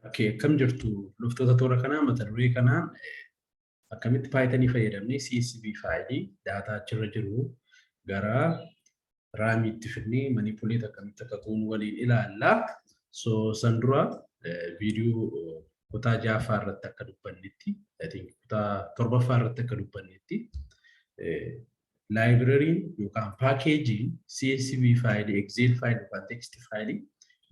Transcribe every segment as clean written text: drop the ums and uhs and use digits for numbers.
Okay, akkam jirtu hordoftoota toora kanaa? Mata duree kanaan akkamitti Pythonii fayyadamnee CSV fileii data achirra jiru gara RAMiitti fidnee manipulate akkamitti akka goonu waliin ilaalla. So san dura viidiyoo kutaa ja'affaa irratti akka dubbannetti, I think kutaa torbaffaa irratti akka dubbannetti, libraryn yookaan packageiin CSV fileii, Excel fileii yookaan text fileii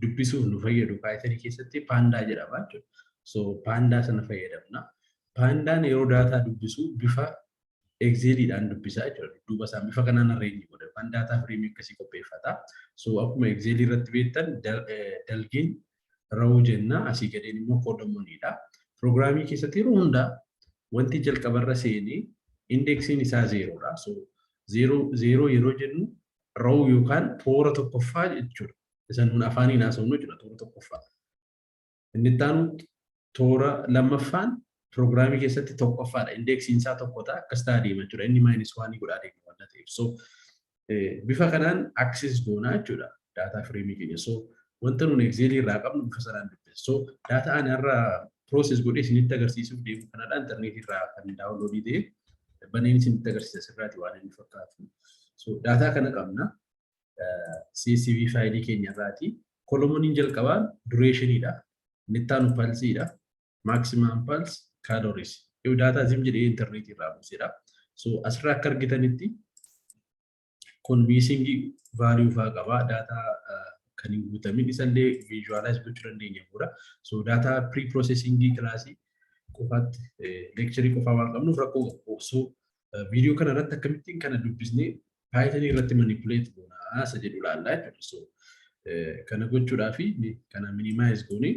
dubbisuuf nu fayyadu Pythonii keessatti Pandas jedhama jechuudha. So Pandas sana fayyadamna. Pandaan yeroo data dubbisu bifa Exceliidhaan dubbisaa jechuudha. Dudduuba isaa bifa kanaan arrange godha. Yookaan data frameii akkasii qopheeffata. So akkuma Excelii irratti beektan, dalgeen row jenna, asii gadeen immoo columniidha. Piroogiraamii keessatti yeroo hundaa wanti jalqabarra seenee indexiin isaa zerodha. So zero zero yeroo jennu row yookaan toora tokkoffaa jechuudha. Isa nuun afaaniin haasofnu jechuudha, toora tokkoffaa. Inni itti aanu toora lammaffaan piroogiraamii keessatti tokkoffaadha. Indexiin isaa tokko ta'a, akkas ta'a deema jechuudha. Inni minus oneii godhaa deema waan ta'eef. So bifa kanaan access goonaa jechuudha data frameii keenya. So wanta nuun Excelii irraa qabnu bifa sanaan dubbisa. So data ani har'a process godhee isinitti agarsiisuuf deemu kanadha. Intarneetii irraa kan downloadii ta'e baneen isinitti agarsiisa sirraati waan inni fakkaatu. So data kana qabna. CSV fileii keenya irraati. Columniin jalqabaa durationiidha. Inni itti aanu pulseiidha. Maximum pulse, calories. Yoo data zim jedhee intarneetii irraa buusedha. So asirraa akka argitanitti kun missing value fa'aa qaba. Data kan hin guutamin isallee visualize gochuu dandeenya booda. So data pre-processingii classii qofaatti lectureii qofaa waan qabnuuf rakkoo qabu. So viidiyoo kana irratti akkamittiin kana dubbisnee Pythonii irratti manipulate goonaa isa jedhu ilaallaa jechuudha. So kana gochuudhaaf kana minimize goonee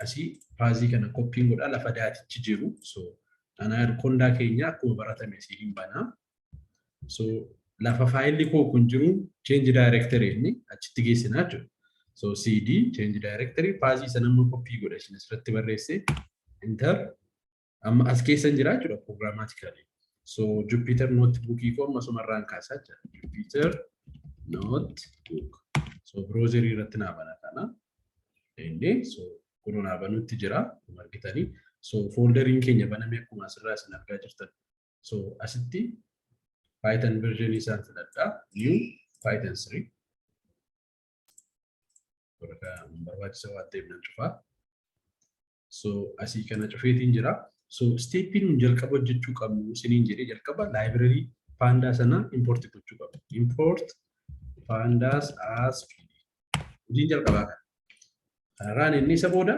asii pathii kana copyiin godhaa lafa datichi jiru. So Anaconda keenya akkuma baratame asii hin banaa. So lafa filelli koo kun jiru change directory inni achitti geessinaa jechuudha. So cd change directory, pathii sana amma copy godha isin asirratti barreesse, enter. Amma as keessa jira jechuudha programmatically. So Jupyter notebookii koo amma asumarraan kaasaa jira. Jupyter notebook. So browserii irratti naa bana kana. Inni so kunoo naa banutti jira akkuma argitanii. So folderiin keenya baname akkuma asirraa isin argaa jirtan. So asitti Python version isaan filadhaa. New Python 3. Barbaachisa waan ta'eef nan cufaa. So asii kana cufeetiin jira. So stepiin nun jalqaba hojjechuu qabnu isiniin jedhee, jalqaba library Pandas sana import gochuu qabnu. Import pandas as pd. Hojiin jalqabaa kana. Kanarraan inni isa booda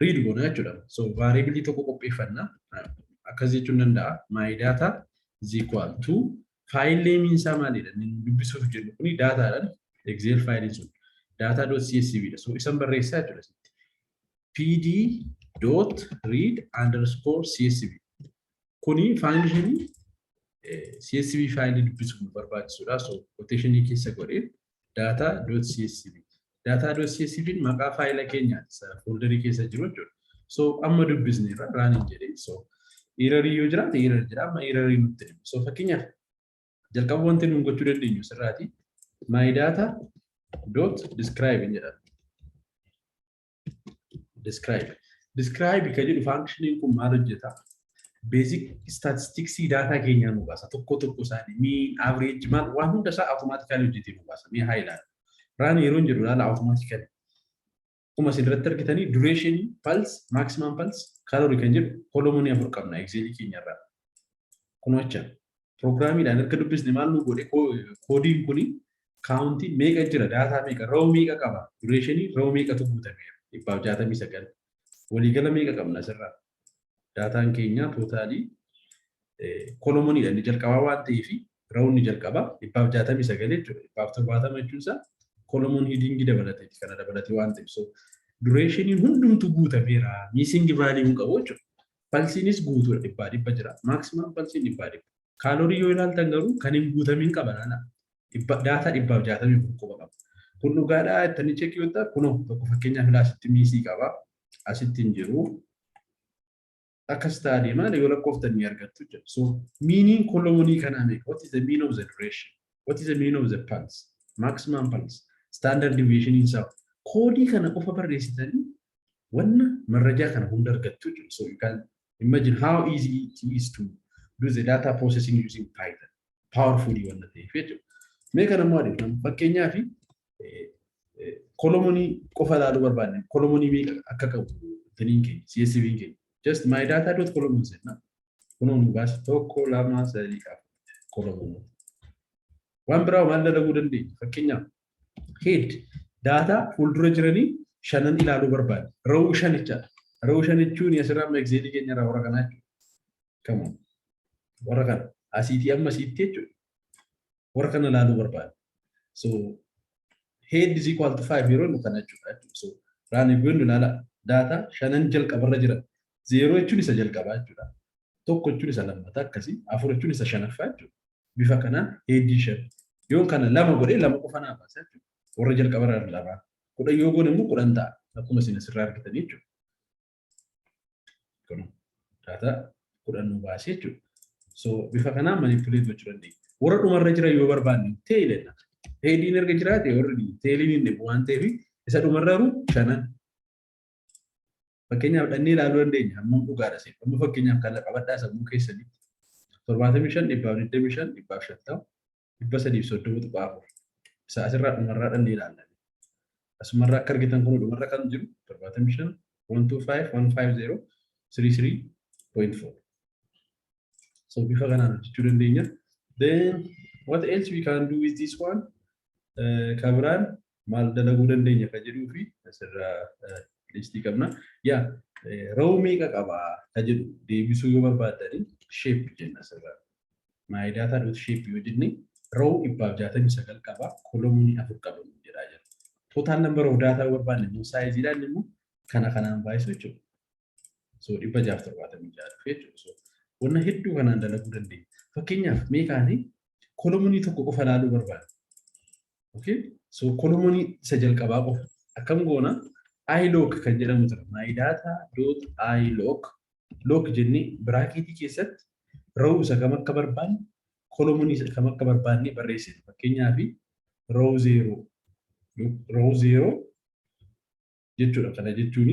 read goona jechuudha. So variableii tokko qopheeffanna. Akkas jechuun danda'a. My data is equal to, file nameiin isaa maalidha? Inni dubbisuuf jennu kuni datadhaan Excel fileiin sun data.csv dha. So isan barreessaa jechuudha asitti. pd.read_csv. Kuni functionii CSV fileii dubbisuuf nu barbaachisudha. So quotationii keessa godhee data.csv. Data.csv maqaa filea keenyaati. Folderii keessa jiru jechuudha. So amma dubbisneerra, runiin jedhee. So errorii yoo jiraate errorii jira, amma errorii nutti himu. So fakkeenyaaf jalqaba wanti nuun gochuu dandeenyu sirraati. My data dot describe jedhama. Describe. Describe kan jedhu functioniin kun maal hojjeta? Basic statisticsii data keenyaa nu baasa. Tokko tokko isaanii mean, average, maal waan hunda isaa automatically hojjetee nu baasa. Mee haa ilaalu. Run yeroo jedhu ilaala, automatically. Akkuma isin irratti argitanii durationii, pulse, maximum pulse, calorie kan jedhu columnii afur qabna Excelii keenya irraa. Kun acha. Piroogiraamiidhaan erga dubbisne maal nu godhe? Codeiin kuni countii meeqa jira, data meeqa, row meeqa qaba, durationii row meeqatu guutameera, 169. Waliigala meeqa qabna asirraa? Dataan keenya totalii columniidha inni jalqabaa waan ta'eef rown inni jalqabaa 169 jechuudha. 170 jechuun isaa column headingii dabalateeti, kana dabalatee waan ta'eef. So durationiin hundumtu guutameera. Missing value hin qabu jechuudha. Pulseiinis guutuudha, 100% jira. Maximum pulseiin 100%. Calorie yoo ilaaltan garuu kan hin guutamin qaba laala. Data 164 qofa qaba. Kun dhugaadhaa jettanii checkii yoo ta'u, kunoo tokko fakkeenyaaf ilaa asitti missii qaba. Asitti hin jiru. Akkas ta'a deemaa yoo lakkooftan ni argattu jechuudha. So meaniin columnii kanaa meeqa? What is the mean of the duration? What is the mean of the pulse? Maximum pulse? Standard deviation isaa. Codeii kana qofa barreessitanii Wanna marrajaa kana hunda argattu jechuudha. So you can imagine how easy it is to do the data processing using Python. Powerfully wanna ta'eef jechuudha. Mee kana immoo adeemna. Fakkeenyaaf, columnii qofa ilaaluu barbaanne, columnii meeqa akka qabu tiniin keenya, CSV keenya. Just my data dot columns jenna. Kunoo nu baasa, tokko, lama, sadii, afur column. Waan biraa maal dalaguu dandeenya? Fakkeenyaaf, head data fuuldura jiranii shanan ilaaluu barbaanne. Row shan jechaadha. Row shan jechuun asirraa amma Excelii keenya irraa warra kanaa jechuudha. Come on. Warra kana asiitii amma asiitti jechuudha. Warra kana ilaaluu barbaanne. So head is equal to 5 yeroo inni kana jechuudha. So run goonu, ilaala, data shanan jalqabarra jiran. Zero jechuun isa jalqabaa jechuudha. Tokko jechuun isa lammataa akkasii, afur jechuun isa shanaffaa jechuudha. Bifa kanaan headii shan. Yoo kana lama godhee, lama qofa naa baasa jechuudha. Warra jalqabarra lama. 10 yoo goone immoo 10 ta'a. Akkuma isin asirraa argitanii jechuudha. Kun data 10 nu baasee jechuudha. So bifa kanaan manipulate gochuu dandeenya. Warra dhumarra jiran yoo barbaanne tail jenna. Headiin erga jiraate warri tailiin hin dhibu waan ta'eef, isa dhumarra jiru shanan. Fakkeenyaaf, dhannee ilaaluu dandeenya. Hammam dhugaadha seef. Amma fakkeenyaaf kana qabadhaa sammuu keessanitti. 75, 125, 150, 330.4. Isa asirraa dhumarraa dhannee ilaalla. Asumarraa akka argitan kun dhumarra kan jiru 75, 125, 150, 33.4. So bifa kanaan hojjechuu dandeenya. Then what else we can do with this one? Kabiraan maal dalaguu dandeenya ka jedhuu fi asirraa listii qabna. Yaa, row meeqa qabaa ka jedhu deebisuu yoo barbaaddani, shape jenna asirraa. My data dot shape yoo jenne, row 169 qaba, columnii afur qaba jedhaa jira. Total number of data yoo barbaanne immoo, sizeiidhaan immoo kana kanaan baay'isu jechuudha. So 676 dhufe jechuudha. So wanna hedduu kanaan dalaguu dandeenya. Fakkeenyaaf, mee kaanii columnii tokko qofa ilaaluu barbaanne. Okay? So columnii isa jalqabaa qofa. Akkam goona? Iloc kan jedhamu jira. My data dot iloc, loc jennee bracketii keessatti row isa kam akka barbaanne, columnii isa kam akka barbaanne barreessina. Fakkeenyaaf, row zero, row zero jechuudha. Kana jechuun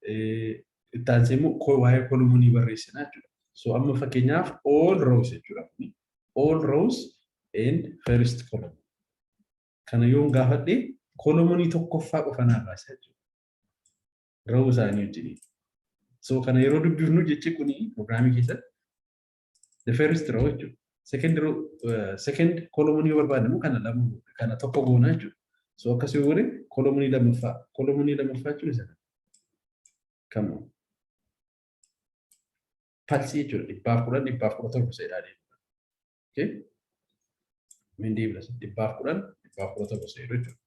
itti aansee immoo waa'ee columnii barreessina jechuudha. So amma fakkeenyaaf all rows jechuudha. All rows and first column. Kana yoon gaafadhe, columnii tokkoffaa qofa naa baasa jechuudha. Row isaanii wajjin. So kana yeroo dubbifnu, jechi kuni programii keessatti the first row jechuudha. Second row, second column yoo barbaadne immoo kana lama, kana tokko goona jechuudha. So akkas yoo goone, columnii lammaffaa, columnii lammaffaa jechuun isa kana. Come on. Pulseii jechuudha. 110, 117 seedhaa deema. Okay. Min deebila, 110, 117 seedhu jechuudha.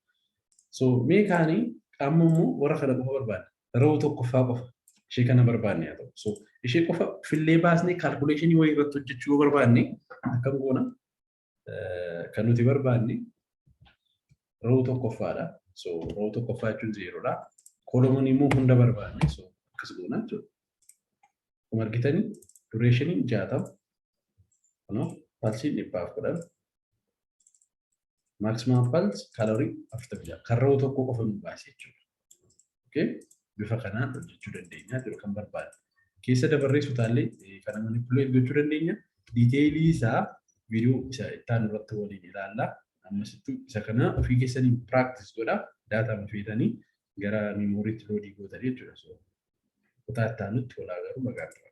So mee kaanii amma immoo warra kana qofa barbaadne. Row tokkoffaa qofa. Ishee kana barbaadne haa ta'u. So ishee qofa fillee baasnee calculationii wayii irratti hojjechuu yoo barbaadne akkam goona? Kan nuti barbaadne row tokkoffaadha. So row tokkoffaa jechuun zerodha. Columnii immoo hunda barbaadne. So akkas goona jechuudha. Akkuma argitanii, durationiin 60. Kunoo pulseiin 110. Maximum pulse calorie 46. Kan row tokko qofa nu baase jechuudha. Okay? Bifa kanaan hojjechuu dandeenya jechuudha kan barbaadne. Keessa dabarree sutaallee kana manipulate gochuu dandeenya. Detailii isaa viidiyoo isa itti aanu irratti waliin ilaalla. Ammasittuu isa kana ofii keessanii practice godha. Data feetanii gara memoryitti loadii gootanii jechuudha. So kutaa itti aanutti walaa garuu nagaan tura.